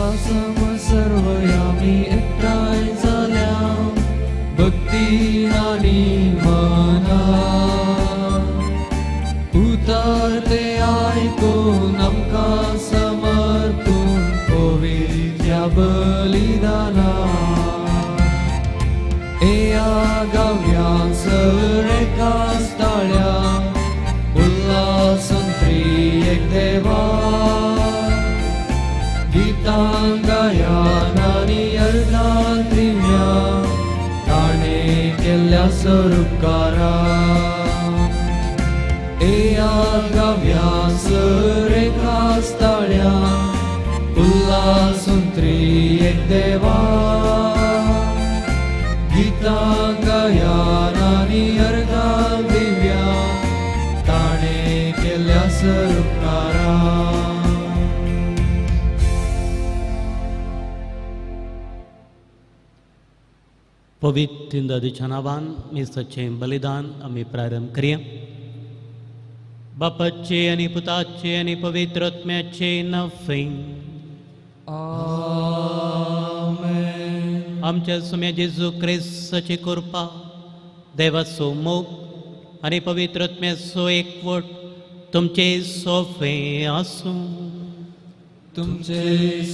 देवा सम सर्व आमी एकठांय जाल्या भक्तीन आनी मनान उतार ते आयकून आमकां समर्पून पवित्र बलिदाना एया गावया सर एकाच ताळ्या उल्हासान त्रिएक देवा गितां गायान आनी अर्गां दिवया ताणें केल्ल्या सरुपकारा एया गावया सर एकाच ताळ्या उल्हासान त्रिएक देवा गितां गायान आनी अर्गां दिवया ताणें केल्ल्या सरुपकारा. पवित्र नदीच्या नांवान मिसाचें बलिदान आमी प्रारंभ करया. बापाचे आनी पुताचे आनी पवित्र आत्म्याचे नांवे. आमेन. आमच्या सुम्या जेजू क्रिस्ताची कृपा, देवाचो मोग आनी पवित्र आत्म्याचो एकवट तुमचे सोफे आसूं. तुमचे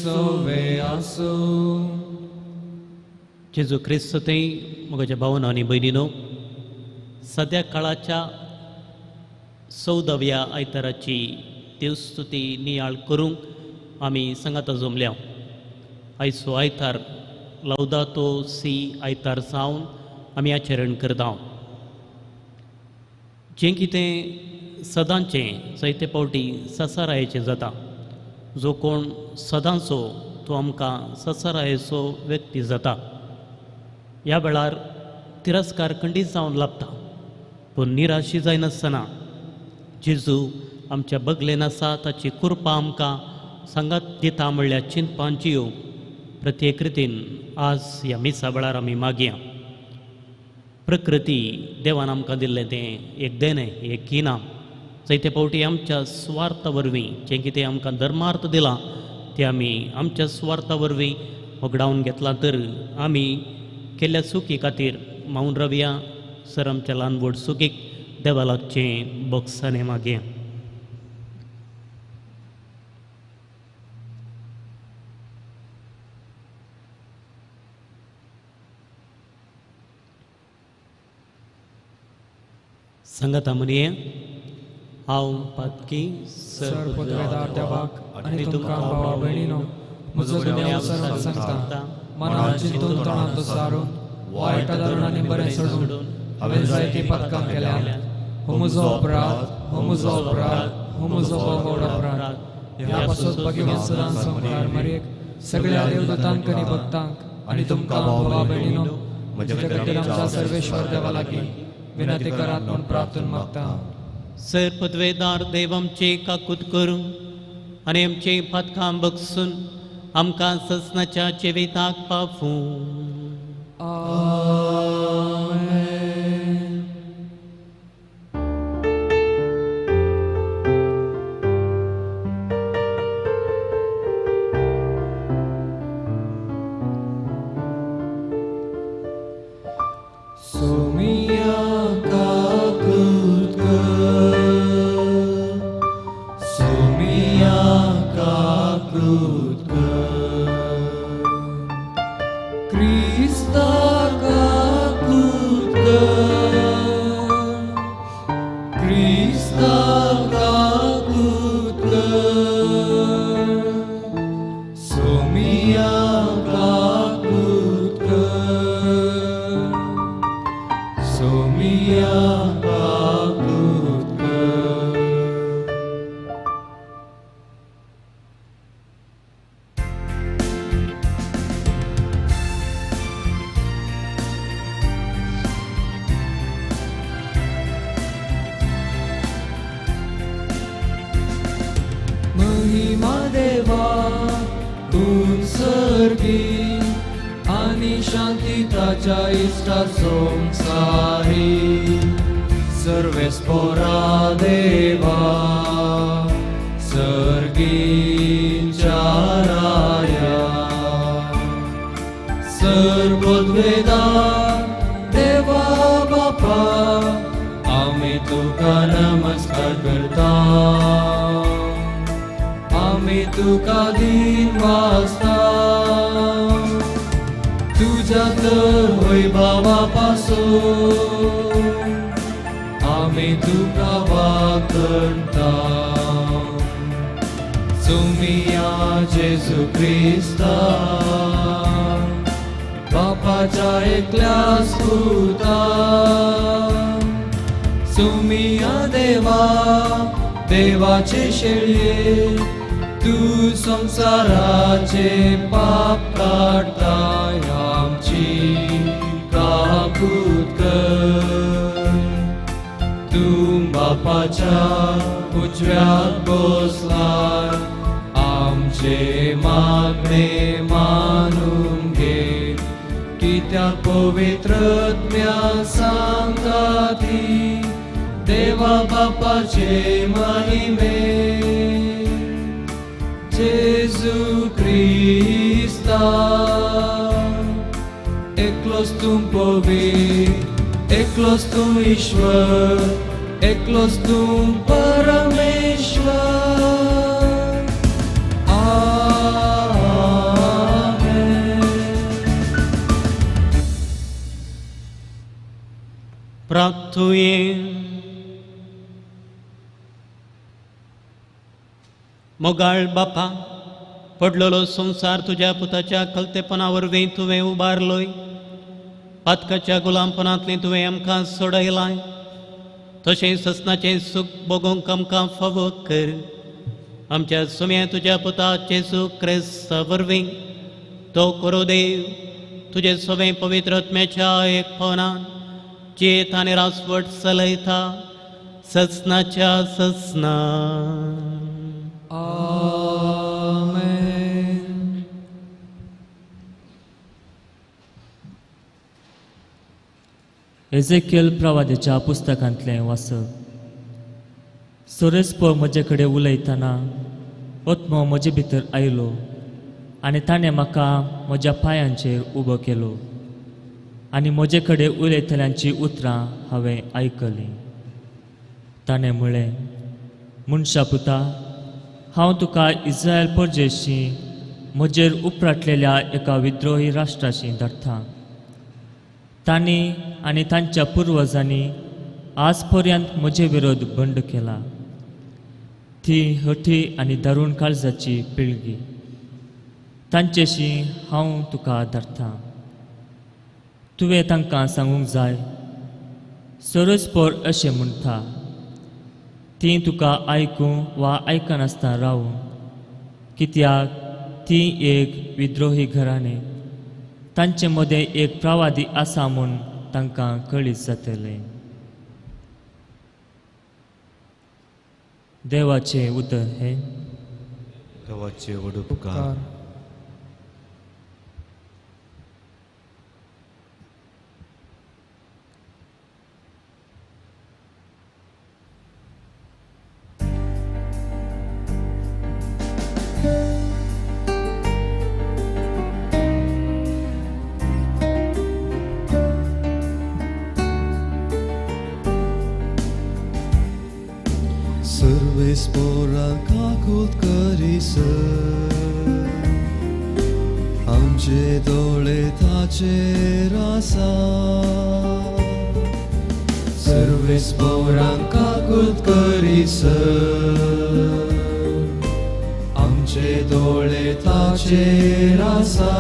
सोवे आसूं. जेजू क्रिस्त थंय म्हज्या भावना आनी भयणीनो, सद्या काळाच्या 14व्या आयताराची देवस्तुती नियाळ करूंक आमी सांगाता जमल्या. आयचो आयतार लौदातो सी आयतार जावन आमी आचरण करता. जें कितें सदांचें जायते फावटी ससारायेचें जाता. जो कोण सदांचो तो आमकां ससारायेचो व्यक्ती जाता. ह्या वेळार तिरस्कार खंडीत जावन लाबता, पूण निराशी जायनासतना जेजू आमच्या बगलेन आसा, ताची कृपा आमकां सांगात दिता म्हणल्यार चिंतपान जियो प्रत्येक रितीन आज ह्या मिसा वेळार आमी मागया. प्रकृती देवान आमकां दिल्लें तें एक देणें, एक इनाम. जायते फावटी आमच्या स्वार्था वरवीं जें कितें आमकां धर्मार्थ दिलां तें आमी आमच्या स्वार्था वरवीं होगडावन घेतलां तर आमी केल्ल्या चुकी खातीर मावन रावया. सर आमच्या ल्हान व्हड चुकीक देवा लागचें बोगसाणें मागया. सांगाता म्हणये, हांव पातकी सर पदवेदार देवाक आनी तुमकां भावा भयणीनो म्हजो गुन्यांव सर सांगता. मनान चिंतून तोंडांत सारून वायट धरून आनी बरें सोडून हांवें जायतीं पातकां केल्यांत. हो म्हजो अपराध, हो म्हजो अपराध, हो म्हजो व्हड अपराध. ह्या पासत भाग्यवंत सदां संवसार मरयेक सगळ्या देवदूतांक आनी भक्तांक आनी तुमकां भावा भयणीनो म्हज्या खातीर आमच्या सर्वेश्वर देवा लागीं विनंती करात म्हूण प्रार्थना मागता. सर पदवेदार देव आमचे काकूत करूं आनी आमचे पातकां बगसून आमकां ससनाच्या जिविताक पावूं. आमेन. सोमिया काकूत कर, सोमिया काकूत कर, क्रिस्ता काकूत कर, क्रिस्ता काकूत कर, सोमिया काकूत कर, सोमिया काकूत कर. महिमा देवा उत्सर्गी आनी शांती ताच्या इश्टा संवसारी. सर्वेस्पोरा देवा सर्गींच्या राया. पदवेदार देवा बापा आमी तुका नमस्कार करता आमी तुका दिन वाजता तुज्या तर होय भावा पासून आमी तुका वागता सुमिया जेजू क्रिस्ता बापाच्या एकल्याच पुता सुमिया देवा देवाचे शेळये तूं संवसाराचे पाप काडटाय आमची काकूत कर तूं बापाच्या उजव्याक बसलाय आमचे मागणे मानून घे कित्याक पवित्र आत्म्या सांगता ती देवा बापाचे महिमे जेजू क्रिस्ता एकलोच तूं पवित्र एकलोच तूं ईश्वर एकलोच तूं परमेश्वर आमेन. प्रार्थुये. मोगाळ बापा, पडलेलो संवसार तुज्या पुताच्या कलतेपणा वरवीं तुवें उबारलोय. पातकाच्या गुलामपणांतली तुवें आमकां सोडयलाय. तशें ससनाचें सूख भोगोवंक आमकां फावो कर. आमच्या सुम्या तुज्या पुता जेजू क्रिस्ता वरवीं तो करो देव तुजे सवें पवित्र आत्म्याच्या एकपणान चेत आनी रासवट चलयता ससनाच्या ससना. आमेन. एजेकियल प्रवाद्याच्या पुस्तकांतलें वाचप. सोरेस्पो म्हजे कडेन उलयतना आत्मो म्हजे भितर आयलो आनी ताणें म्हाका म्हज्या पांयांचेर उबो केलो आनी म्हजे कडेन उलयतल्यांचीं उतरां हांवें आयकलीं. ताणें म्हळें, मनशा पुता, हांव तुका इस्रायल परजेशी म्हजेर उपराटलेल्या एका विद्रोही राष्ट्राशी धाडटा. तांणी आनी तांच्या पुर्वजांनी आज पर्यंत म्हजे विरोध बंड केला. ती हठी आनी दारूण काळजाची पिळगी. तांचेशी हांव तुका धाडटा. तुवें तांकां सांगूंक जाय, सरसपोर अशें म्हणटा, तीं तुका आयकूं वा आयकनासतना रावूं, कित्याक ती एक विद्रोही घराणें. तांचे मदें एक प्रवादी आसा म्हूण तांकां कळीत जातलें. देवाचें उतर हें. देवाचे व्हड उपकार. सर्वेस्पोरां काकूत करीसर आमचे दोळे ताचेर आसा. सर्वेस्पोरां काकूत करीसर आमचे दोळे ताचेर आसा.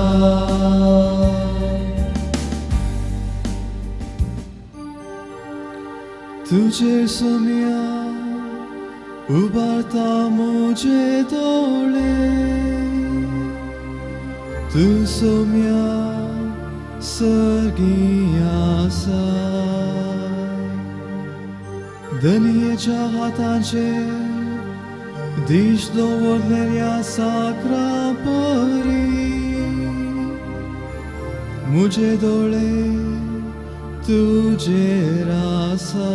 तुजे सोम्या उबारता म्हजे दोळे, तूं सोम्या सर्गी आसा. धनयेच्या हाताचेर दीस दवरलेल्या साकरा परी म्हजे दोळे तुजेर आसा.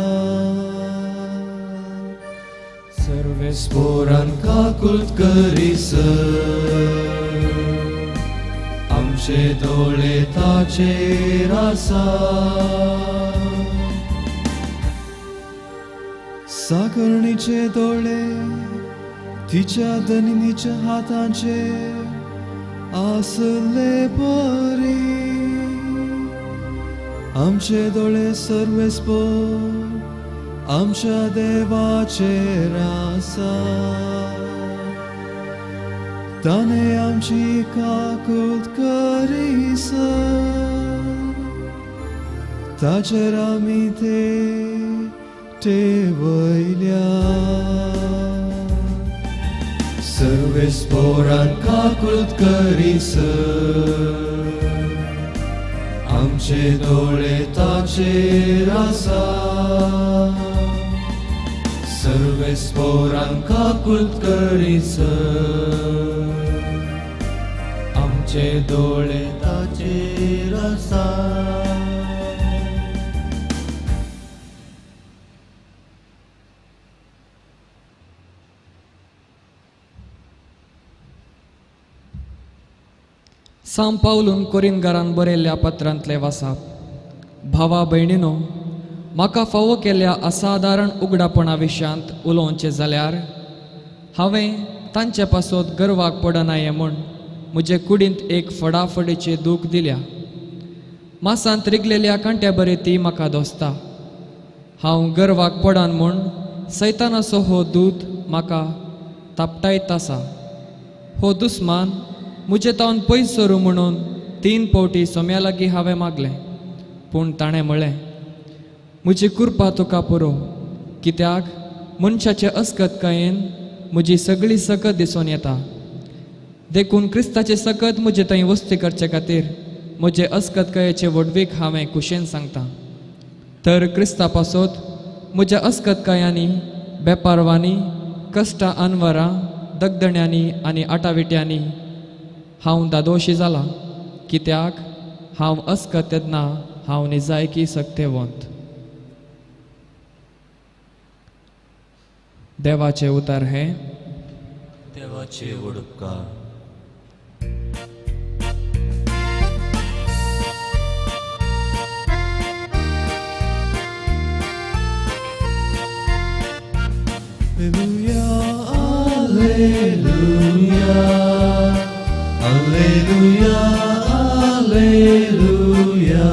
सर्वेस्पोरान काकूत करीसर आमचे आमचे दोळे ताचेर आसा. साकरणीचे दोळे तिच्या धनिनीच्या हातांचेर आसले परी. आमचे दोळे सर्वेस्पर आमच्या देवाचेर आसा. ताणें आमची काकूत करीसर ताचेर आमी ते ठेवयल्या. सर्वेस्परान काकूत करीसर आमचे दोळे ताचेर आसा. सर्वेस्परान काकूत करीसर आमचे दोळे ताचेर आसा. सांव पावलून कोरिनगारान बरयल्ल्या पत्रांतले वासाप. भावा भयणीनो, म्हाका फावो केल्ल्या असादारण उगडापणा विशयांत उलोवचें जाल्यार हांवें तांचे पासत गर्वाक पडनाये म्हूण म्हजे कुडींत एक फडाफडीचें दूख दिल्या. मासांत रिगलेल्या कांट्या बरी ती म्हाका दोसता. हांव गर्वाक पडन म्हूण सैतानाचो हो दूत म्हाका तापटायत आसा. हो दुस्मान म्हजे तावन पयस सरूं म्हणून 3 फावटी सोम्या लागीं हांवें मागलें, पूण ताणें म्हळें, म्हजी कृपा तुका पुरो, कित्याक मनशाचे अस्कतकायेन म्हजी सगळी सकत दिसून येता. देखून क्रिस्ताचे सकत म्हजे थंय वस्ती करचे खातीर म्हजे अस्कतकायेचे व्हडवीक हांवें कुशेन सांगता. तर क्रिस्ता पासत म्हज्या अस्कतकायांनी, बेपारवांनी, कश्टां अनवरां, दगदण्यांनी आनी आटाविट्यांनी हांव दादोशी जाला, कित्याक हांव अस्कत तेन्ना हांव निजायकी सक्तेवंत. देवाचे उतर हें. देवाचे उपकार. Alleluia, Alleluia, Alleluia, Alleluia,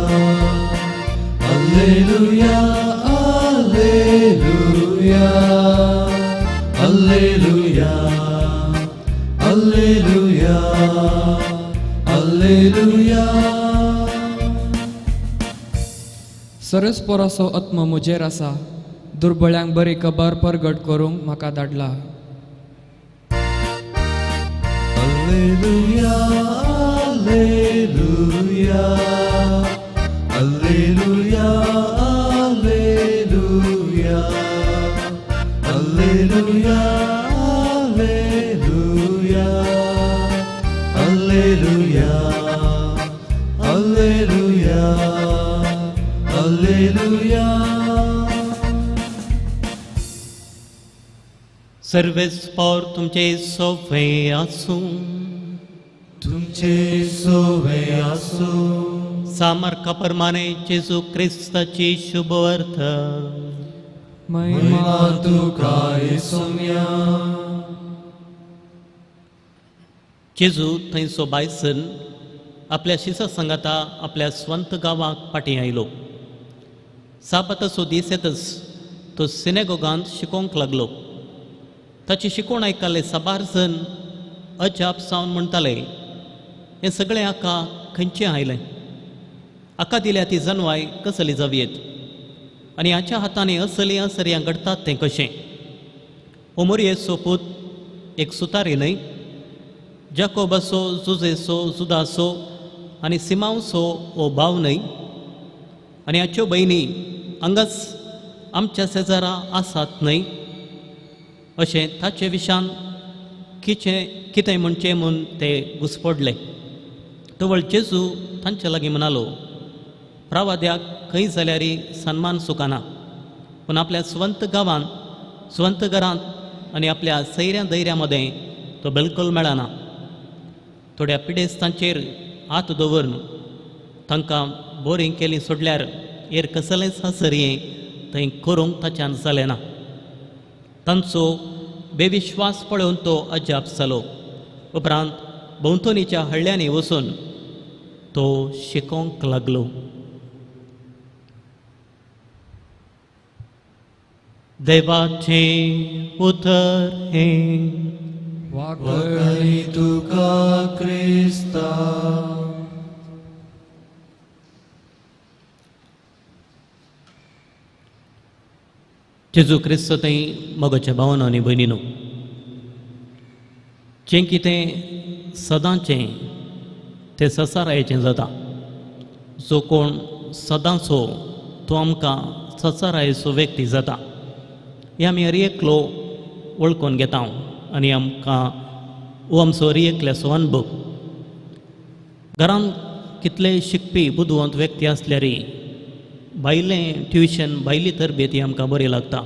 Alleluia, Alleluia, Alleluia, Alleluia, Alleluia. सरस्पराचो आत्मो म्हजेर आसा, दुर्बळ्यांक बरी खबर परगट करूंक म्हाका धाडला. Alleluia, Alleluia, Alleluia, Alleluia, Alleluia, Alleluia, Alleluia, Alleluia, Alleluia. सर्वेस्पर तुमचे सोवे आसूं. तुमचे सोवे आसूं. सामर्का प्रमाणे जेजू क्रिस्ताची शुभवर्थ. महिमा तुका येसुम्या. जेजू थंयसो बायसन आपल्या शिसा सांगाता आपल्या स्वंत गांवाक फाटीं आयलो. साबाताचो दीस येतच तो सिनेगोगांत शिकोवंक लागलो. ताची शिकवण आयकल्ले साबार जण अजाप जावन म्हणटाले, हें सगळें हाका खंयचें आयलें? हाका दिल्या ती जनवाय कसली जावयेत आनी हाच्या हातांनी असलीं असर्यां घडटात तें कशें? हो मोरयेचो पूत एक सुतारी न्हय? जाकोबाचो, जुजेचो, जुदाचो आनी सिमांवचो हो भाव न्हय? आनी हाच्यो भयणी हांगाच आमच्या शेजारा आसात न्हय? अशें ताचे विशान कितें म्हणचें म्हूण ते घुसपडले. तवळ जेजू तांचे लागीं म्हणालो, प्रावाद्याक खंय जाल्यार सन्मान सुकाना, पूण आपल्या स्वंत गांवांत, स्वंत घरांत आनी आपल्या सैऱ्या दैऱ्या मदें तो बिलकुल मेळना. थोड्या पिडेस्तांचेर हात दवरून तांकां बोरीं केली सोडल्यार हेर कसलेंच आसरयें थंय करूंक ताच्यान जालें ना. तांचो बेविश्वास पळोवन तो अजाप जालो. उपरांत भोंवतणीच्या हळ्यांनी वचून तो शिकोवंक लागलो. देवाचें उतर हें. वाकणी तुका क्रिस्ता. जेजू क्रिस्त थंय मोगाच्या भावना आनी भयणीनो, जें कितें सदांचें तें ससारायेचें जाता. जो कोण सदांचो तो आमकां ससारायेचो व्यक्ती जाता. हे आमी हर एकलो वळखून घेता आनी आमकां हो आमचो हर एकल्याचो अनुभव. घरांत कितले शिकपी बुदवंत व्यक्ती आसल्यारय भायलें ट्युशन भायली तरबेती आमकां बरी लागता.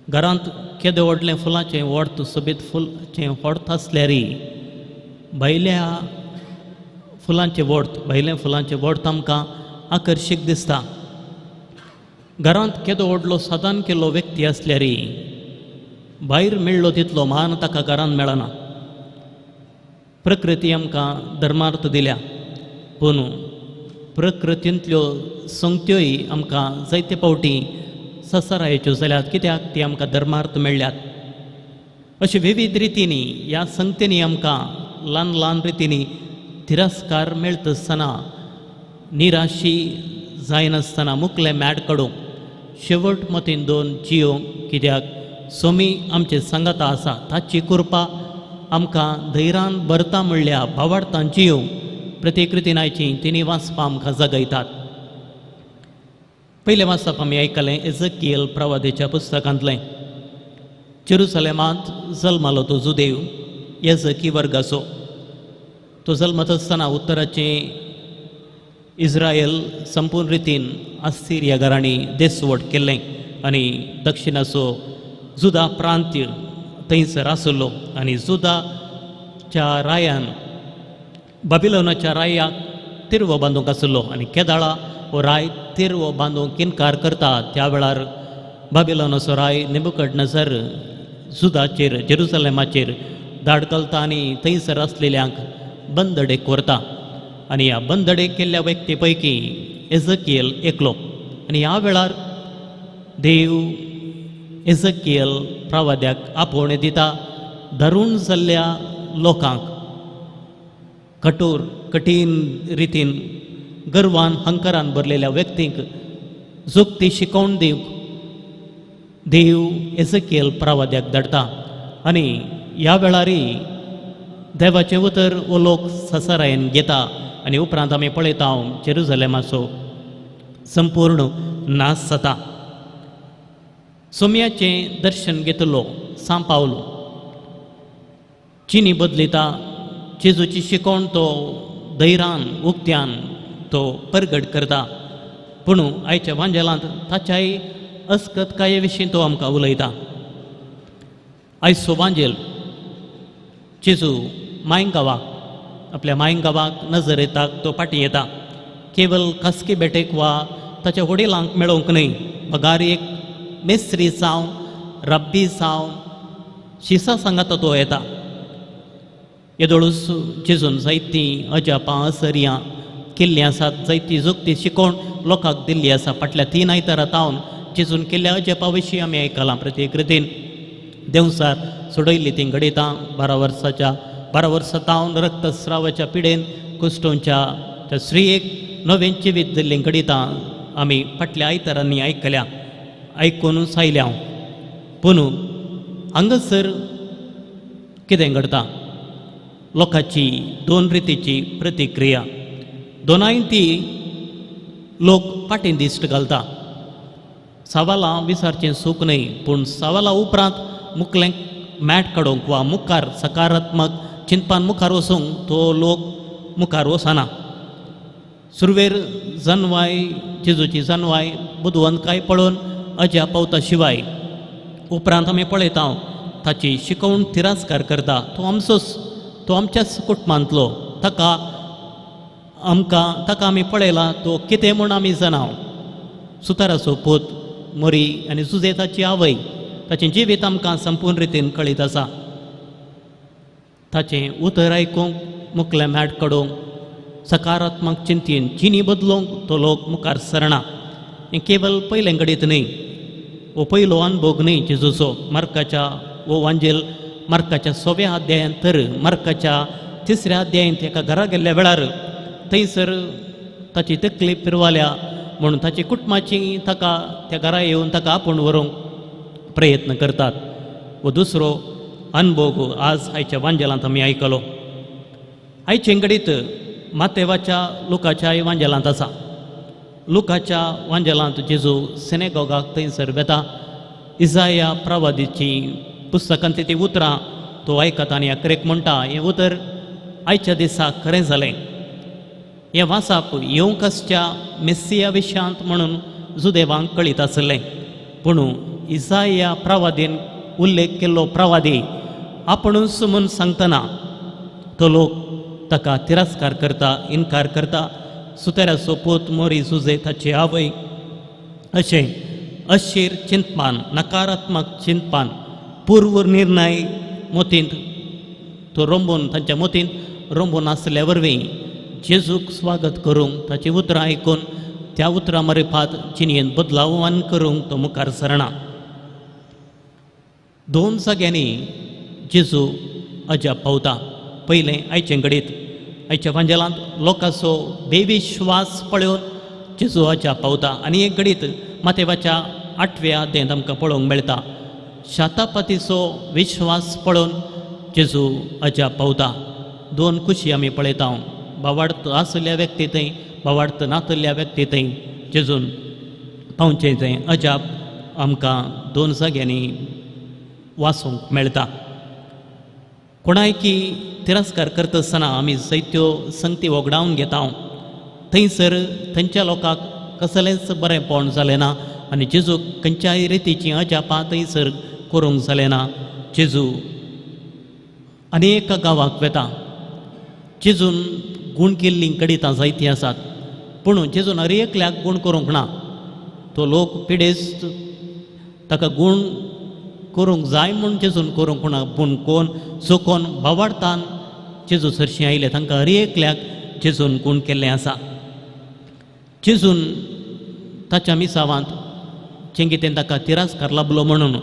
घरांत केदें व्हडलें फुलाचें वॉर्त सोबीत फुलाचें वॉर्त आसल्यारय भायल्या फुलांचें वॉर्त भायलें फुलांचें वॉर्त आमकां आकर्शीक दिसता. घरांत केदो व्हडलो सादान केल्लो व्यक्ती आसल्यारय भायर मेळ्ळो तितलो मान ताका घरांत मेळना. प्रकृती आमकां धर्मार्थ दिल्या, पूण प्रकृतींतल्यो संगत्योय आमकां जायते फावटी ससरायच्यो जाल्यात, कित्याक ती आमकां धर्मार्थ मेळ्ळ्यात. अशे विविध रितींनी ह्या संगतींनी आमकां ल्हान ल्हान रितींनी तिरस्कार मेळटा आसतना निराशी जायनासतना मुकलें मॅड काडूंक शेवट मतीन दोन जियोंक, कित्याक सोमी आमचे सांगाता आसा, ताची कृपा आमकां धैर्यान भरता म्हणल्या भावार्थान जियोंक प्रतिकृती आयची तिणी वाचपां आमकां जगयतात. पयलें वाचप आमी आयकलें एजकियल प्रवादेच्या पुस्तकांतलें. जेरुसलेमांत जल्मालो तो जुदेव एजकी वर्गाचो. तो जल्मत आसतना उत्तराचें इस्रायल संपूर्ण रितीन आसिरिया घरांनी देसवट केल्लें आनी दक्षिणाचो जुदा प्रांत्य थंयसर आसलो आनी जुदाच्या रायान बाबिलोनाच्या रायाक तिरवो बांदूंक आसलो आनी केदाळा हो राय तिरवो बांदूंक इनकार करता त्या वेळार बाबिलोनाचो राय नेबुकदनेझर जुदाचेर जेरुसलेमाचेर धाड घालता आनी थंयसर आसलेल्यांक बंदडेक व्हरता आनी ह्या बंदडेक केल्ल्या व्यक्ती पैकी एजकियल एकलो. आनी ह्या वेळार देव एजकियल प्रवाद्याक आपोवणें दिता धरून जाल्ल्या लोकांक कठोर कठीण रितीन गर्वान हंकारान भरलेल्या व्यक्तींक जोगती शिकोवन दिवंक देव एजकियल प्रवाद्याक धाडटा आनी ह्या वेळारय देवाचें उतर हो लोक ससारायेन घेता आनी उपरांत आमी पळयता जेरुजलेमाचो संपूर्ण नाश जाता. सोम्याचें दर्शन घेतलो सांव पावलो चिनी बदलिता जेजूची शिकोवण तो धैर्यान उक्त्यान तो परगट करता, पूण आयच्या वांजेलांत ताच्याय अस्कतकाये विशीं तो आमकां उलयता. आयचो वांजेल जेजू मायंगांवाक आपल्या मायंगांवाक नजर येताक तो फाटीं येता, केवल खासगी भेटेक वा ताच्या वडिलांक मेळोवंक न्हय, बगार एक मेस्त्री जावन रब्बी जावन शिसा सांगाता तो येता. येदोळूच जेजून जायतीं अजापां असर्यां केल्लीं आसात, जायती जोगती शिकोवन लोकांक दिल्ली आसा. फाटल्या 3 आयतारा तावन जेजून केल्ल्या अजापा विशीं आमी आयकलां. प्रत्येक रितीन देंवसार सोडयल्ली तीं घडयतां 12 वर्सां तावन रक्तस्रावाच्या पिडेन कुश्टोंच्या त्या स्त्रियेक नवें जिवीत दिल्लीं घडितां आमी फाटल्या आयतारांनी आयकल्या, आयकूनच आयल्या. पूण हांगासर कितें घडटा, लोकांची 2 रितीची प्रतिक्रिया. दोनाय ती लोक फाटीं दिश्ट घालता. सवालां विचारचें सूख न्हय, पूण सवालां उपरांत मुखलें मॅट काडूंक वा मुखार सकारात्मक चिंतपान मुखार वचूंक तो लोक मुखार वचना. सुरवेर जनवाय जेजूची जनवाय बुदवंतकाय पळोवन अजाप पावता शिवाय उपरांत आमी पळयता ताची शिकोवण तिरस्कार करता. तो आमचोच, तो आमच्याच कुटुंबांतलो, ताका आमकां ताका आमी पळयला तो कितें म्हूण आमी जाणाव. सुताराचो पूत मोरी आनी जुजे ताची आवय, ताचें जिवीत आमकां संपूर्ण रितीन कळीत आसा. ताचें उतर आयकूंक, मुखलें मॅट काडूंक, सकारात्मक चिंतीन जिणी बदलूंक तो लोक मुखार सरना. हें केवल पयलें घडीत न्हय, हो पयलो अनभोग न्हय जेजूचो. मार्काच्या वो वांजेल मार्काच्या 6व्या अध्यायांत तर मार्काच्या 3ऱ्या अध्यायांत एका घरा गेल्ल्या वेळार थंयसर ताची तकली पिरवाल्या म्हणून ताची कुटुंबाची ताका त्या घरा येवन ताका आपोवन व्हरूंक प्रयत्न करतात. हो दुसरो अनभोग आज आयच्या वांजेलांत आमी आयकलो. आयचे घडीत मातेवाच्या लुकाच्या वांजेलांत आसा. लुकाच्या वांजेलांत जेजू सिनेगॉगाक थंयसर वेता. इजाया प्रवादीची पुस्तकांतली ती उतरां तो आयकता आनी अकरेक म्हणटा, हें उतर आयच्या दिसा खरें जालें. हें वासाप येवंक आसच्या मेस्सिया विशयांत म्हणून जुदेवांक कळीत आसलें. पूण इजाया प्रवादीन उल्लेख केल्लो प्रवादी आपणूच म्हूण सांगतना तो लोक ताका तिरस्कार करता, इनकार करता. सुतेराचो पूत मोरी जुजे ताची आवय अशें अशीर चिंतपान, नकारात्मक चिंतपान, पूर्व निर्णय मोतींत तो रोंबून, तांच्या मोतींत रोंबून आसल्या वरवीं जेजूक स्वागत करूंक, ताची उतरां आयकून त्या उतरां मारिफात जिणेंत बदलावान करूंक तो मुखार सरना. दोन जाग्यांनी जेजू अजाप पावता. पयलें आयचें घडीत आयच्या वांजेलांत लोकांचो बेविश्वास पळोवन जेजू अजाप पावता. आनी एक घडीत मातेवाच्या 8व्या अध्यायांत आमकां पळोवंक मेळटा, शातापातीचो विश्वास पळोवन जेजू अजाप पावता. दोन खुशी आमी पळयता, बावाडत आसल्या व्यक्ती थंय, बावाडत नातल्या व्यक्ती थंय जेजून पावचें थंय अजाप आमकां दोन जाग्यांनी वाचूंक मेळटा. कोणायकी तिरस्कार करता आसतना आमी जायत्यो संगती वगडावन घेता. थंयसर थंयच्या लोकांक कसलेंच बरेंपण जालें ना आनी जेजूक खंयच्याय रितीचीं अजापां थंयसर करूंक जालें ना. जेजू आनी एका गांवाक वेता. जेजून गूण केल्लीं कडितां जायतीं आसात, पूण जेजून हर एकल्याक गूण करूंक ना. तो लोक पिडेस्त, ताका गूण करूंक जाय म्हूण जेजून करूंक ना, पूण कोण जो कोण भावार्थान जेजू सरशीं आयले तांकां हर एकल्याक जेजून गूण केल्लें आसा. जेजून ताच्या मिसावांत जें कितें ताका तिरस्कार लाबलो म्हणून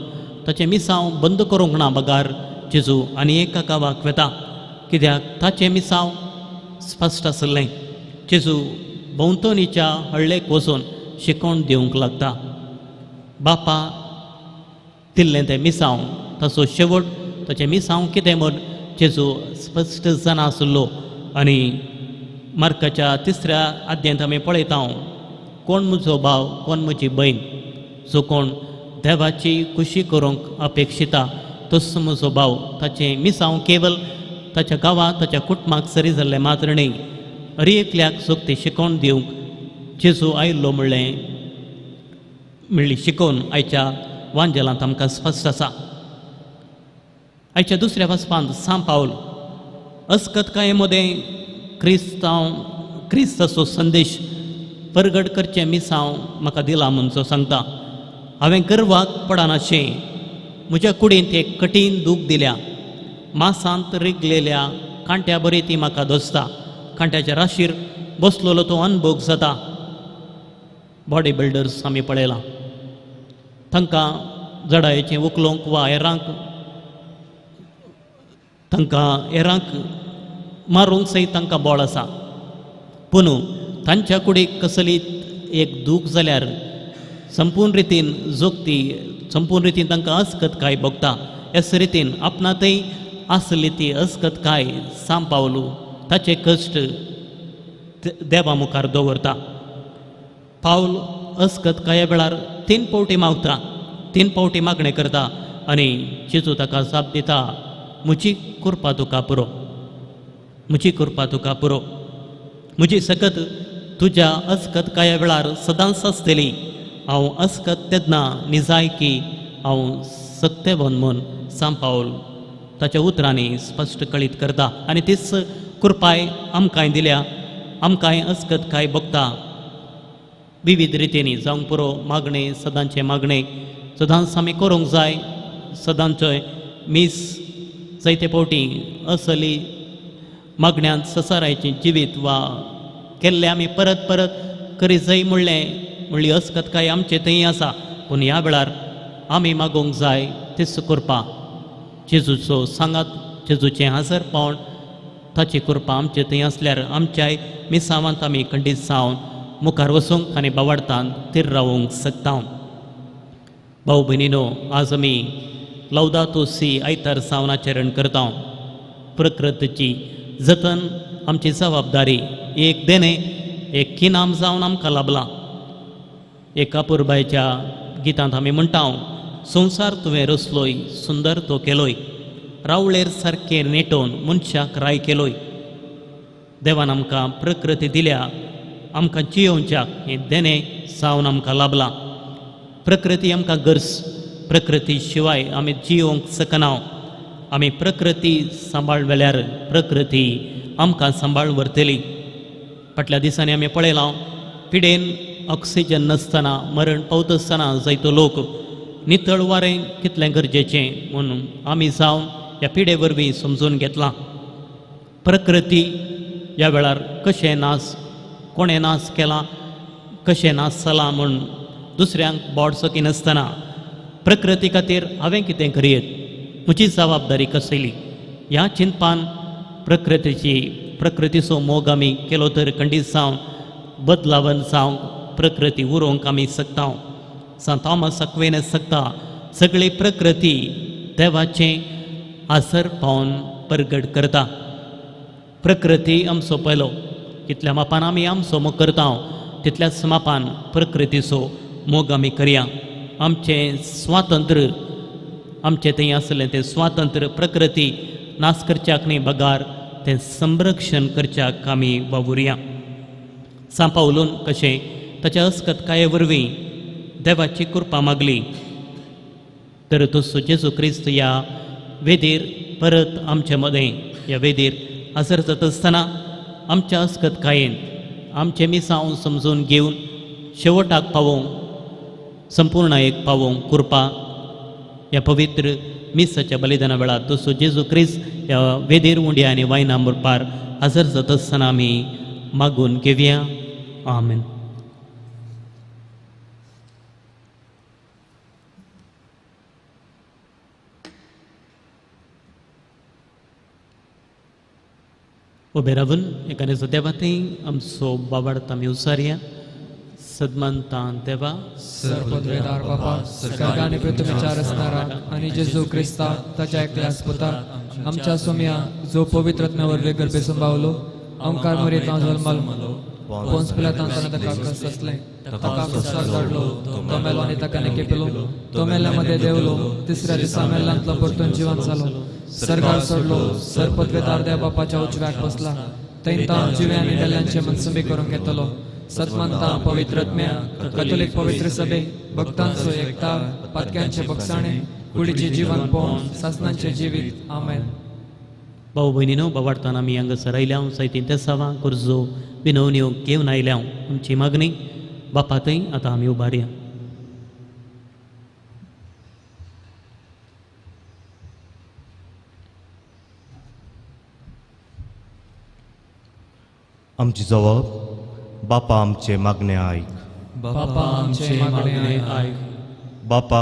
ताचें मिसांव बंद करूंक ना, बगार जेजू आनी एका गांवाक वेता, कित्याक ताचें मिसांव स्पश्ट आसलें. जेजू भोंवतणीच्या हळ्ळेक वचून शिकोवन दिवंक लागता. बापा दिल्लें तें मिसांव, ताचो शेवट, ताचें मिसांव कितें म्हूण जेजू स्पश्ट जाणा आसलो. आनी मार्काच्या 3ऱ्या अध्यायांत आमी पळयता, कोण म्हजो भाव, कोण म्हजी भयण, जो कोण देवाची खुशी करूंक अपेक्षिता तोच म्हजो भाव. ताचें मिसांव केवल ताच्या गांवांत, ताच्या कुटुंबाक सरी जाल्लें मात्र न्हय, हर एकल्याक सोगती शिकोवन दिवंक जेजू आयिल्लो म्हणलें म्हणली शिकोवन आयच्या वांजेलांत आमकां स्पश्ट आसा. आयच्या दुसऱ्या वाचपांत सांत पावल अस्कतकाये मदें क्रिस्तांव क्रिस्ताचो संदेश परगट करचें मिसांव म्हाका दिलां म्हणचो सांगता. हांवें गर्वाक पडनाशें म्हज्या कुडींत एक कठीण दूख दिल्या, मासांत रिगलेल्या कांट्या बरी ती म्हाका दोसता. कांट्याच्या राशीर बसलेलो तो अनभोग जाता. बॉडी बिल्डर्स आमी पळयलां, तांकां जडायेचें उखलूंक वा हेरांक तांकां हेरांक मारूंक सयत तांकां बळ आसा, पूण तांच्या कुडीक कसली एक दूख जाल्यार संपूर्ण रितीन जोगती, संपूर्ण रितीन तांकां अस्कतकाय भोगता. हेच रितीन आपणातय आसली ती अस्कतकाय सांत पावलू ताचे कश्ट देवा मुखार दवरता. पावल अस्कतकाये वेळार 3 फावटी मागता, 3 फावटी मागणें करता आनी जेजू ताका जाप दिता, म्हजी कृपा तुका पुरो, म्हजी कृपा तुका पुरो, म्हजी सकत तुज्या अस्कतकाये वेळार सदांच आसतली. हांव अस्कत तेन्ना निजाय की हांव सक्तेवन म्हूण सांत पावल ताच्या उतरांनी स्पश्ट कळीत करता. आनी तीच कृपाय आमकांय दिल्या. आमकां अस्कत काय भोगता विविध रितींनी जावंक पुरो मागणें सदांचें मागणें सदांच आमी करूंक जाय. सदांचोय मीस जायते फावटी असली मागण्यांत ससारायचें जिवीत वा केल्लें आमी परत परत करी जाय म्हणलें म्हणली अस्कतकाय आमचे थंय आसा. पूण ह्या वेळार आमी मागूंक जाय तेच कृपा जेजूचो सांगात, जेजूचें हाजर पावण, ताची कृपा आमचे थंय आसल्यार आमच्याय मिसावांत आमी खंडीत जावन मुखार वचूंक आनी बावडतान थीर रावूंक शकता. भाऊ भयणीनो, आज आमी लौदातो सी आयतार सावन आचरण करता. प्रकृतीची जतन आमची जबाबदारी, एक देणें एक किनाम जावन आमकां लाभलां. एका पुरबायच्या गितांत आमी म्हणटा, संवसार तुवें रचलोय, सुंदर तो केलोय, रावळेर सारकें नेटोवन मनशाक राय केलोय. देवान आमकां प्रकृती दिल्या, आमकां जियोवच्याक हें देणें जावन आमकां लाभलां. प्रकृती आमकां गरज, प्रकृती शिवाय आमी जियोवंक शकना. आमी प्रकृती सांबाळ वेल्यार प्रकृती आमकां सांबाळ व्हरतली. फाटल्या दिसांनी आमी पळयलां, पिडेन ऑक्सिजन नासतना मरण पावत आसतना जायतो लोक नितळ वारें कितलें गरजेचें म्हणून आमी जावन ह्या पिडे वरवीं समजून घेतलां. प्रकृती ह्या वेळार कशें नास, कोणें नास केला, कशें नास जाला म्हूण दुसऱ्यांक बोट सकिनासतना प्रकृती खातीर हांवें कितें करयेत, म्हजी जबाबदारी कसली, ह्या चिंतपान प्रकृतीची प्रकृतीचो मोग आमी केलो तर खंडीत जावन बदलावन जावंक प्रकृती उरोवंक आमी शकता. सांत थॉमस अक्विनस शकता सगळी प्रकृती देवाचें आसर पावन परगट करता. प्रकृती आमचो पयलो, कितल्या मापान आमी आमचो मोग करता तितल्याच मापान प्रकृतीचो मोग आमी करया. आमचें स्वातंत्र्य, आमचें थंय आसलें तें स्वातंत्र्य प्रकृती नाश करच्याक न्ही बगार तें संरक्षण करच्याक आमी वावुरया. सांपावलून कशें ताच्या अस्कतकाये वरवीं देवाची कृपा मागली तर तसो जेजू क्रिस्त ह्या वेदीर परत आमचे मदें ह्या वेदीर हजर जाता आसतना आमच्या अस्कतकायेन आमचें मिसांव समजून घेवन शेवटाक पावोवंक, संपूर्ण एक पावोवंक कृपा ह्या पवित्र मिसाच्या बलिदाना वेळार तसो जेजू क्रिस्त ह्या वेदीर उंड्या आनी वायना मुरपार हजर जाता आसतना आमी मागून घेवया. आमेन. उबे रावून एकाद्याचो देवा थंय आमचो बाबाडत आमी उसारया. सदमंतान देवा सर्वपदवेदार बापा, सर्ग आनी पृथ्वीच्या रचणारा आनी जेजू क्रिस्ता ताच्या एकल्या पुता आमच्या सोम्या, जो पवित्र आत्म्या वरवीं गर्भे संभावलो, अंकार मरेतां जल्मालो, पोन्स पिलातान ताणें ताका कश्ट सोंसलें, ताका क्रुसार चडलो, तो मेलो आनी ताका निकेपलो, तो मेल्ल्या मदें देंवलो, तिसऱ्या दिसा मेल्ल्यांतलो परतून जिवन जालो, सर्गार चडलो, सर्वपदवेदार देव बापाच्या उजव्याक बसला, थंय तां जिवे आनी मेल्ल्यांचे मनसुबी करूंक येतलो. सतमंता पवित्र आत्म्या, कथोलीक पवित्र सभे, भक्तांचो एकता, पातक्यांचे बक्षाणे, कुडीचे जीवन पोवन सासनांचे जिवीत. आमेन. भाऊ भयणीनो, बाबाडतान आमी हांगासर आयल्या, जायतीं तेसावां गरजो विनवण्यो घेवन आयल्या. आमची मागणी बापा थंय आतां आमी उबारया. आमची जबाब बापा आमचे मागणे आयक. बापा आमचे मागणे आयक. बापा,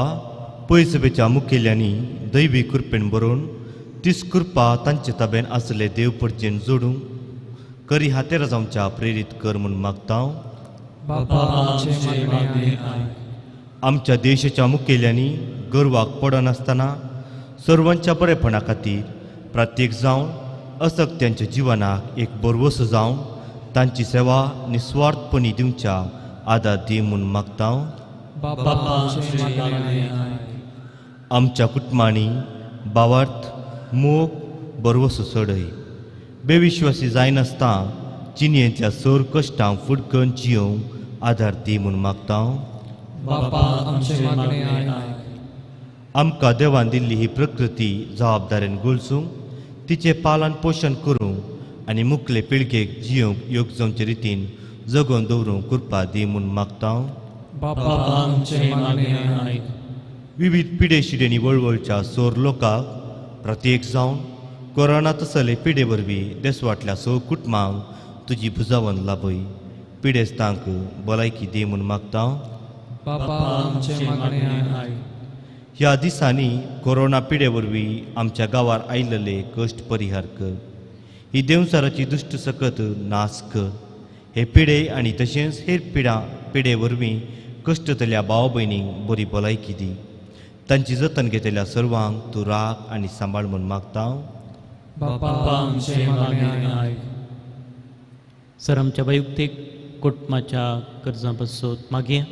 पयसभेच्या मुखेल्यांनी दैवी कृपेन बरोवन तीच कृपा तांचे ताब्यान आसले देव परचेन जोडूंक करी हातेर जावच्या प्रेरीत कर म्हूण मागता. बापा आमचे मागणे आयक. आमच्या देशाच्या मुखेल्यांनी गर्वाक पडनासतना सर्वांच्या बरेपणा खातीर प्रत्येक जावन असक्त्यांच्या जिवनाक एक बरवसो जावन तांची सेवा निस्वार्थपणी दिवच्या आदार दी म्हूण मागता. बापा आमचे मागणे आयक. आमच्या कुटुंबांनी भावार्थ मोग बरवसो चडय, बेविश्वासी जायनासतना चिनयेंतल्या सर कश्टांक फुडकन जियोवंक आदार दी म्हूण मागता. बापा आमचे मागणे आयक. आमकां देवान दिल्ली ही प्रकृती जबाबदारेन गळसूंक, तिचें पालन पोशण करूंक आनी मुखले पिळगेक जियोंक योग जावचे रितीन जगोवन दवरूंक कृपा दी म्हूण मागता. बापा आमचें मागणें आयक. विविध पिडे शिडेंनी वळवळच्या सोर लोकांक प्रत्येक जावन कोरोना तसले पिडे वरवीं देसवाटल्या स कुटुंबांक तुजी भुजावन लाभय. पिडेस्तांक भलायकी दी म्हूण मागता. बापा आमचें मागणें आयक. ह्या दिसांनी कोरोना पिडे वरवीं आमच्या गांवार आयिल्ले कश्ट परिहार कर. ही देंवचाराची दुश्ट सकत नाश कर. हे पिडे आनी तशेंच हेर पिडे वरवीं कश्टतल्या भाव भयणींक बरी भलायकी दी. तांची जतन घेतल्या सर्वांक तूं राख आनी सांबाळ म्हूण मागता. बापा आमचें मागणें आयक. सर आमच्या वैयक्तीक कुटुंबाच्या गरजां पासत मागया.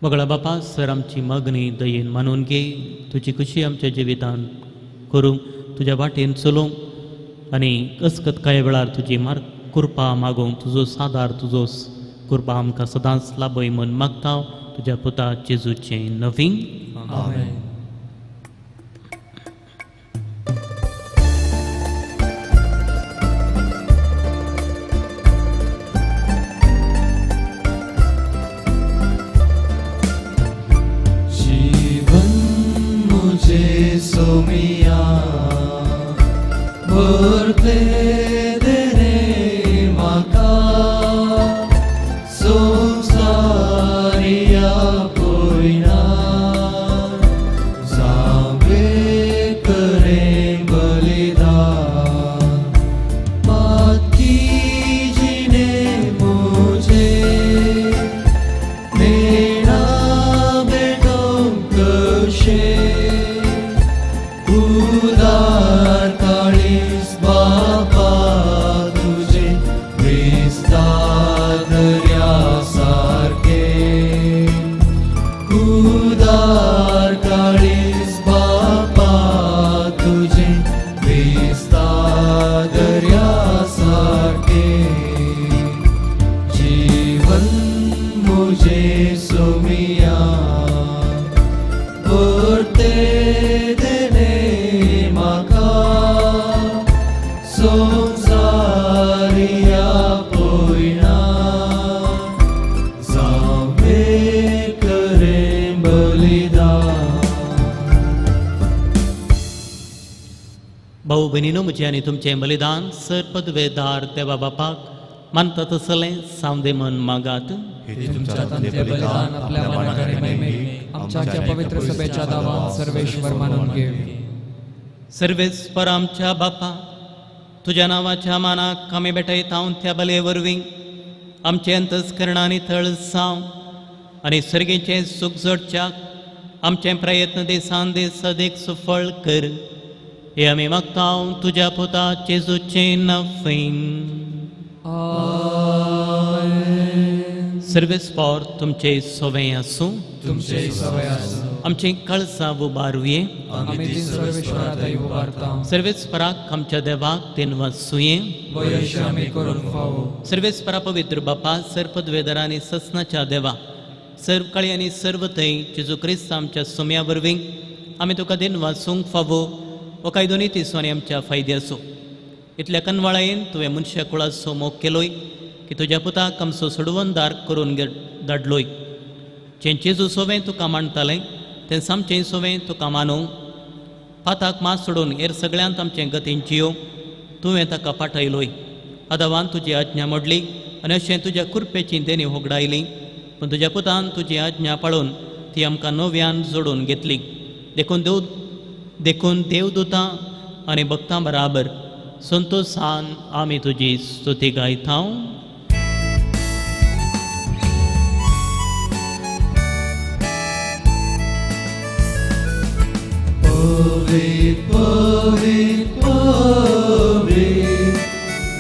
मगळा बापा सर आमची मागणी दयेन मानून घे. तुजी खुशी आमच्या जिवितांत करूंक तुज्या वाटेन चलोवंक आनी अस्कत कांय वेळार तुजी मार्ग कृपा मागूंक तुजो सादार तुजो कृपा आमकां सदांच लाभय म्हूण मागता. तुज्या पुता जेजूचें नवीन. आमेन. जीवन मुझे सोमिया भरते देने माका संसारिया पोयना जावे करे बलिदान पाकी जिने मुझे मेणा बेटोंक कशे उदार काळीस बापा तुझे क्रिस्ता दर्या सारखे उदार काळीस बापा तुझे क्रिस्ता दर्या सारखे जीवन मुझे सोमिया भरते देने माका संसारिया पोयना जावे करे बलिदान. भाऊ भयणीनो म्हजें आनी तुमचें बलिदान सर पदवेदार देवा बापाक मानता तसलें सावंदे मन मागात. तुमच्या हातांतलें बलिदान आपल्या मानाक आनी महिमेक आमच्या पवित्र सभेच्या दावान सर्वेश्वर मानून घे. सर्वेस्पर आमच्या बापा तुज्या नांवाच्या मानाक आमी भेटयता त्या बले वरवीं आमचें अंतस्करणांनी थळ जावं आनी सर्गेचें सूख जोडच्याक आमचें प्रयत्न दिसान दीस सदीक सुफळ कर. हे आमी मागता तुज्या पुता जेजूचें नांवान. सर्वेस्पर तुमचे सवय आसूं. तुमचे सवय आसूं. आमचें कळसां उबारुये. आमी ती सर्वेश्वरा थंय उबारता. सर्वेस्पराक आमच्या देवाक तेनवासुये. वयश आमी करूंक फावो. सर्वेस्परा पवित्र बापा सर पदवेदार आनी ससनाच्या देवा सर्व काळी आनी सर्व थंय जेजू क्रिस्त आमच्या सोम्या वरवीं आमी तुका देनवासूंक फावो हो कायदो नितीचो आनी आमच्या फायद्याचो. इतल्या कनवाळायेन तुवें मनशा कुळाचो मोग केलोय की तुज्या पुताक आमचो सोडवणदार करून धाडलोय. जें जेजू सोवें तुका मांडटालें तें सामचें सोवें तुका मानूंक पाताक मास सोडून हेर सगळ्यांत आमचें गतीन जियो तुवें ताका पाठयलोय. आदावान तुजी आज्ञा मोडली आनी अशें तुज्या कृपेची देणी होगडायली पूण तुज्या पुतान तुजी आज्ञा पाळून ती आमकां नव्यान जोडून घेतली. देखून देवदूतां आनी भक्तां बराबर संतोशान आमी तुजी स्तुती गायता. पवित्र पवित्र पवित्र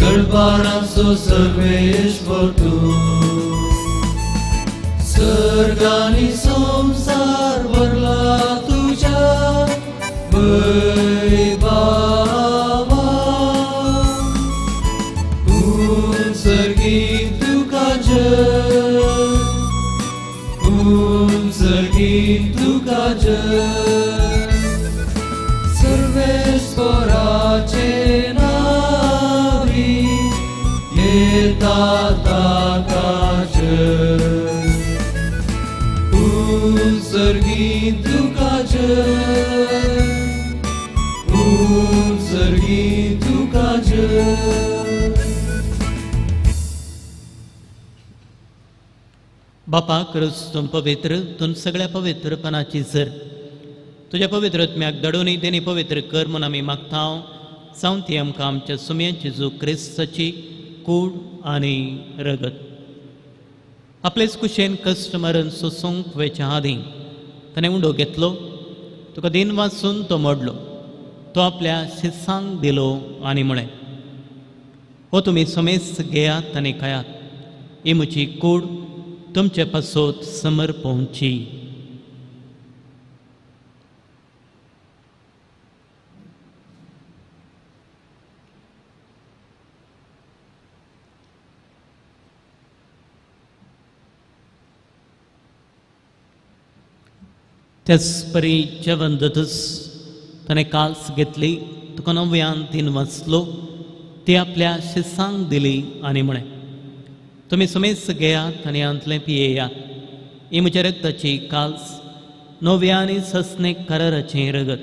दरबारांचो सर्वेश्वर तूं सर्ग आनी संवसार भरला तुज्या वैभवान. उंचगी तुका जय उंचगी तुका जय. ताका जय. उत्सर्गी तुका जय, उत्सर्गी तुका जय. बापा क्रिस्त तूं पवित्र, तूं सगळ्या पवित्रपणाची सर. तुज्या पवित्र आत्म्याक दडोनी तेणी पवित्र कर म्हूण आमी मागता. जावन ती आमकां आमच्या सुम्यांची जो क्रिस्ताची कूड आनी रगत आपलेच कुशेन कश्ट मरण सोसूंक वेच्या आदीं ताणें उंडो घेतलो, तुका दिन वाचून तो मोडलो, तो आपल्या शिसांक दिलो आनी म्हळें, हो तुमी समेस्त घेयात आनी खायात, ही म्हजी कूड तुमचे पासत समर्पोवची. त्याच परी जेवण जातच ताणें काल्स घेतली, तुका नव्यान तीन वाचलो, ती आपल्या शिसांक दिली आनी म्हळें, तुमी समेस्त घेयात आनी हांतलें पियेयात, ही म्हज्या रगताची काल्स, नव्या आनी ससनेक कराराचें रगत,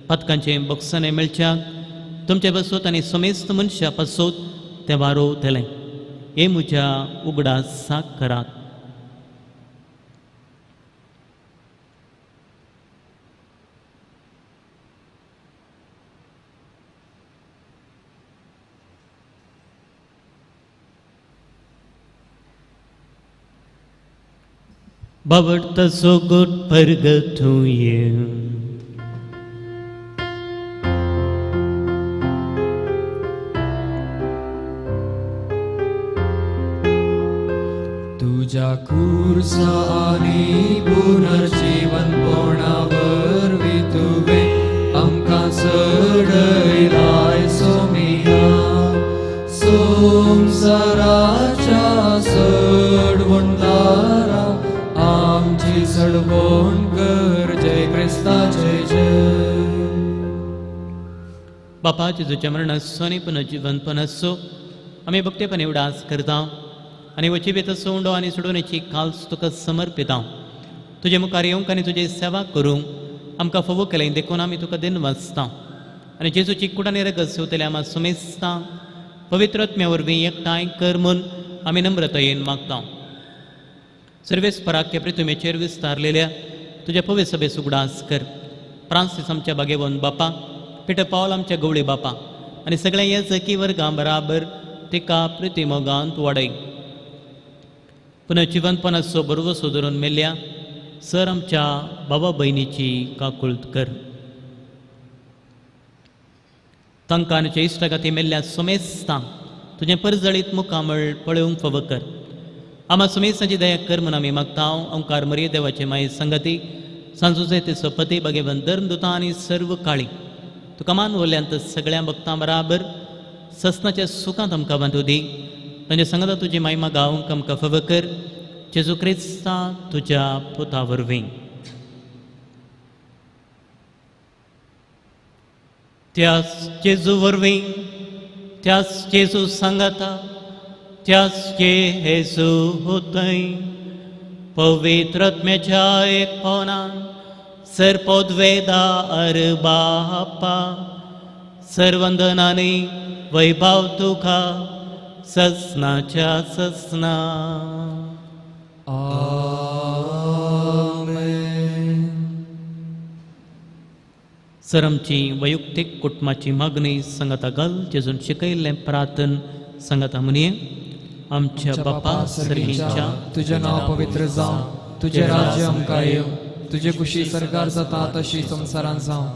पातकांचें बक्षाणें मेळच्याक तुमचे पासत आनी समेस्त मनशां पासत तें वारोवतलें. हे म्हज्या उगडासाक करात. बाबडतो गोट परगतूये तुझ्या खुर्सा आनी पुनर्जीवन पोणावरवी तुवें आमकां चडयलाय सोमिया, संवसाराच्या चडवणदारा आमची चडवण कर. जय क्रिस्ता जय जय. बापा जेजूच्या मरणाचो आनी पुनर्जीवनपणाचो आमी भक्तेपणान उडास करता आनी वचिबेचो उंडो आनी सोडोवण्याची काल्स तुका समर्पिता. तुजे मुखार येवंक आनी तुजी सेवा करूंक आमकां फावो केलें देखून आमी तुका दिन वाचता आनी जेजूची कूड आनी रगत सेवतले आमा सुमेस्ता पवित्र आत्म्या वरवीं एकठांय कर म्हूण आमी नम्रतायेन मागता. सर्वेस पराक्य प्रितुमेचेर विस्तारलेल्या तुज्या पवित्र सभेचो उगडास कर. फ्रांसीस आमच्या बागेवन बापा, पिटर पावल आमच्या गवळी बापा आनी सगळ्या याजकी वर्गां बराबर तिका प्रितिमोगांत वाडय. पुनर्जिवनपणाचो भरवसो धरून मेल्ल्या सर आमच्या बाबा भयणीची काकुळट कर. तांकां आनी इश्टागाती मेल्ल्या सोमेस्तांक तुजें परजळीत मुखामळ पळोवंक फावो कर. आमा सुमेसाची दया कर म्हूण आमी मागता. ओंकार मरिये देवाचे माये संगती सांजूचे ते सोपती बागेवन धर्मदुतां आनी सर्व काळी तुका मान वरल्यांत सगळ्या भक्तां बराबर ससनाच्या सुखांत आमकां बांदू दी. तांच्या संगता तुजी मायमा गावंक आमकां फावो कर. जेजू क्रिस्ता तुज्या पुता वरवीं. त्याच जेजू वरवीं, त्याच जेजू सांगाता, त्याच जेजू होतय पवित्र आत्म्याच्या एकपणान सर्पोद्वेदा अरबापा सर्वंदनानी वैभव तुका ससनाच्या ससना. आमेन. सर आमची वैयक्तीक कुटुंबाची मागणी सांगाता घाल. जेजून शिकयल्लें प्रार्थन सांगाता म्हणये. आमच्या बापा सर्गीच्या, तुजें नांव पवित्र जावं, तुजें राज्य आमकां येवं, तुजे कुशी सरकार जाता तशी संवसारांत जावं.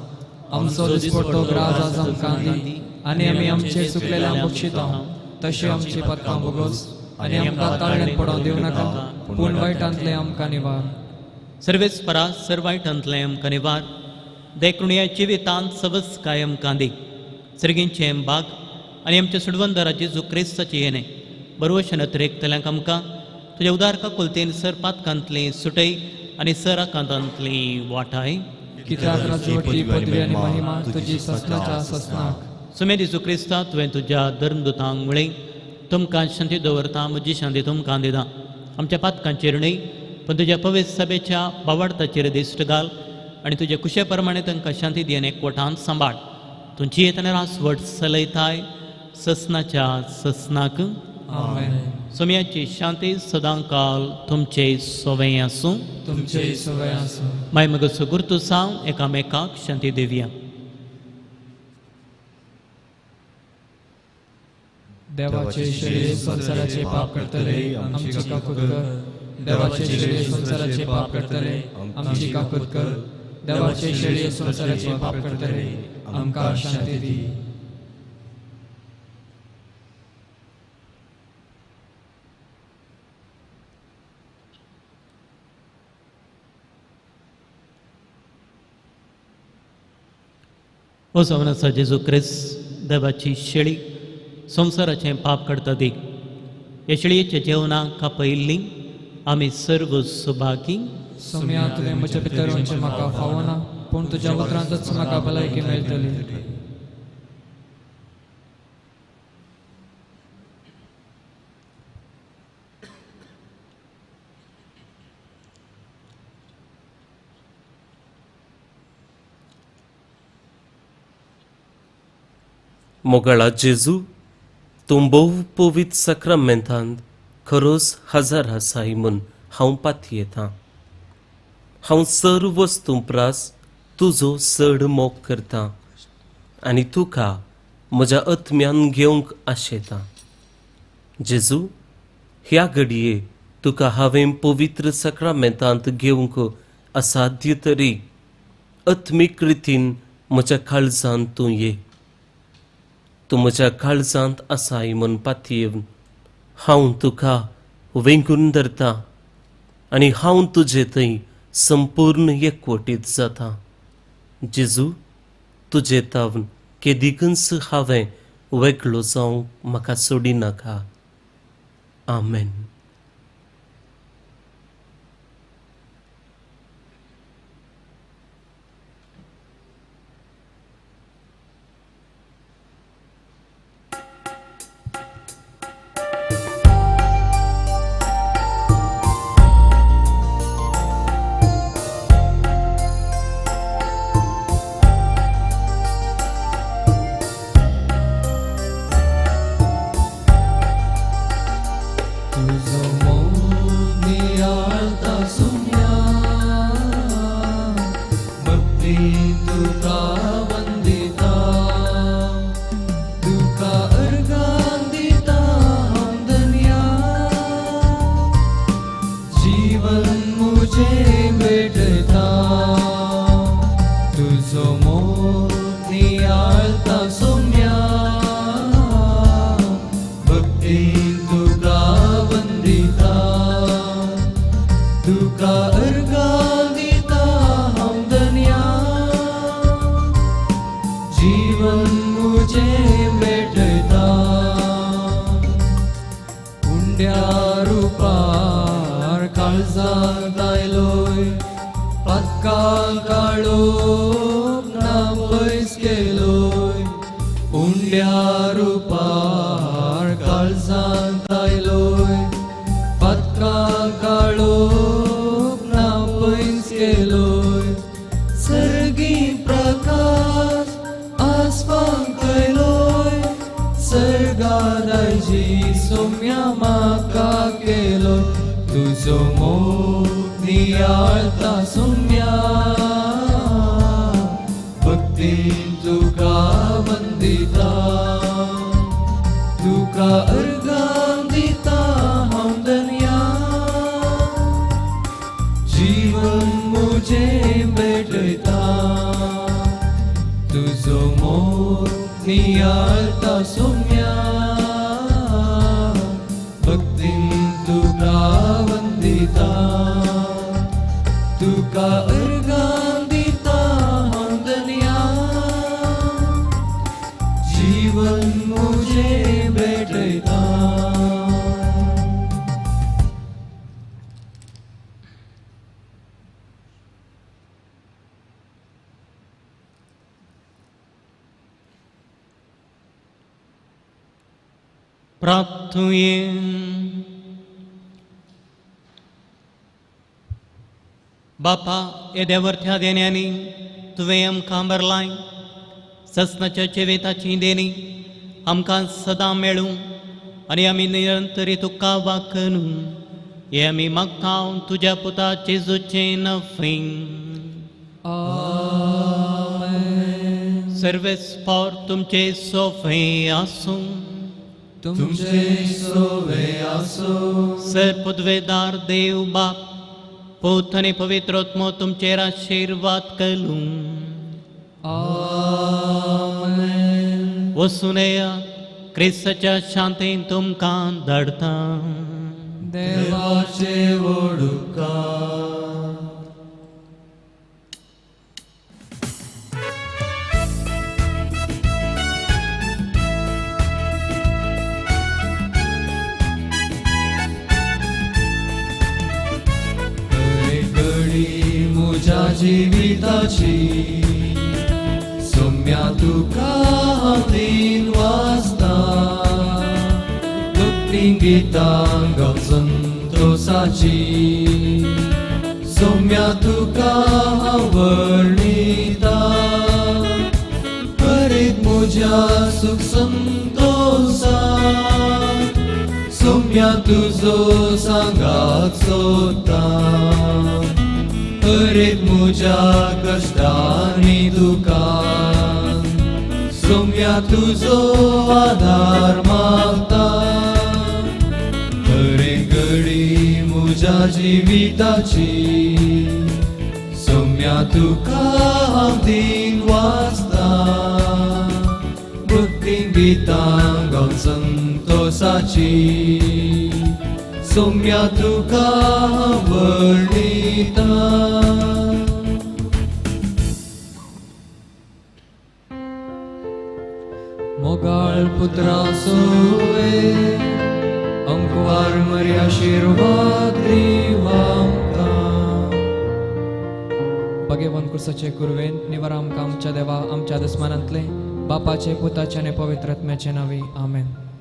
आमचो दिसपट्टो ग्रास आज आमकां दी आनी आमी आमचे चुकलेल्यांक बक्षिता तशें आमची पदकां भोगोस आनी आमकां ताळ्यांत पडोवंक दिवं नाका, पूण वायटांतलें आमकां निवार. सर्वेस परा सर वायटांतलें आमकां निवार. देखून ह्या जिवितांत सवस काय आमकां दी. सर्गींचें बाग आनी आमच्या सुडवंदरा जेजू क्रिस्ताची येणें बरवशन अतिरेकतल्यांक आमकां तुज्या उदार काकुलतेन सर पातकांतली सुटय आनी सर आकांतांतली वाटाय. कित्याक राजवटी पदवी आनी महिमा तुजी ससनाच्या ससनाक. सुमे जेजू क्रिस्ता, तुवें तुज्या धर्मदुतांक म्हळें, तुमकां शांती दवरता, म्हजी शांती तुमकां दिता. आमच्या पातकांचेर न्हय पण तुज्या पवित्र सभेच्या बावाडताचेर दिश्ट घाल आनी तुज्या कुशे प्रमाणे तांकां शांती दी आनी एकवटान सांबाळ. तुमची येतना रासवट चलयताय ससनाच्या ससनाक. आमेन. सोम्याची शांती सदांकाल तुमचे सोवे आसूं. तुमचे सोवे आसूं. माय मगसो गुर्तू सावन एकामेकाक शांती दिवया. देवाचे शरीर संवसाराचे पाप करतले आमची काकूत कर. देवाचे शरीर संवसाराचे पाप करतले आमची काकूत कर. देवाचे शरीर संवसाराचे पाप करतले आमकां शांती दी. हो जावन आसा जेजू क्रिस्त देवाची शेळी संवसाराचें पाप काडटा देख. ह्या शेळयेच्या जेवणाक कापयिल्ली आमी सर्व सुभागी. सोम्या, तुवें म्हज्या भितर वचचें म्हाका फावना, पूण तुज्या उतरांतच म्हाका भलायकी मेळटली. मोगाळा जेजू, तूं भोव पवित्र साक्रामेंतांत खरोच हजार आसाय म्हूण हांव पातयेतां. हांव सर्व वस्तूं प्रास तुजो चड मोग करतां आनी तुका म्हज्या आत्म्यान घेवंक आशेतां. जेजू, ह्या घडये तुका हांवें पवित्र साक्रामेंतांत घेवंक असाध्य तरी आत्मीक रितीन म्हज्या काळजांत तूं ये. तूं म्हज्या काळजांत आसाय म्हूण पातयेवन हांव तुका वेंगून धरता आनी हांव तुजे थंय संपूर्ण एकवटीत जाता. जेजू, तुजे तावन केदिकूच हांवें वेगळो जावंक म्हाका सोडिनाका. आमेन. प्रार्थुये. बापा, येद्या वरत्या देण्यांनी तुवें आमकां भरलाय. ससनाच्या जिविताची देणी आमकां सदां मेळूं आनी आमी निरंतरी तुका वाकनू हे आमी मागता तुज्या पुता जेजूचे नफी. सर्वेस फावर तुमचे सोफे आसूं. तुमचे सोवे आसूं. सर पदवेदार देव बाप, पूत आनी पवित्र आत्मो तुमचेर आशिर्वाद करूं. आमेन. वचून येया, क्रिस्ताच्या शांतीन तुमकां धाडटा. देवाचे वडुकार. म्हज्या जिविताची सोम्या तुका हांव दिन वाचता. भक्ती गितां गावन संतोसाची सोम्या तुका हांव वर्णिता. हरेक म्हज्या सुख संतोसा सोम्या तुजो सांगात सोदता. हरेक म्हज्या कश्टांनी दुकान सोम्या तुजो आदार मागता. हरेक घडी म्हज्या जिविताची सोम्या तुका हांव दिन वाचता. भक्ती गितां गावन संतोसाची सोम्या तुका हांव वर्णिता. मोगाळ पुत्रा सोवे अंकवार मरी आशिर्वाद दिव आमकां. भगवान कुर्साचे कुरवेन निवार आमकां आमच्या देवा आमच्या दुस्मानांतले बापाचे पुताचे आनी पवित्र आत्म्याचे नांवी. आमेन.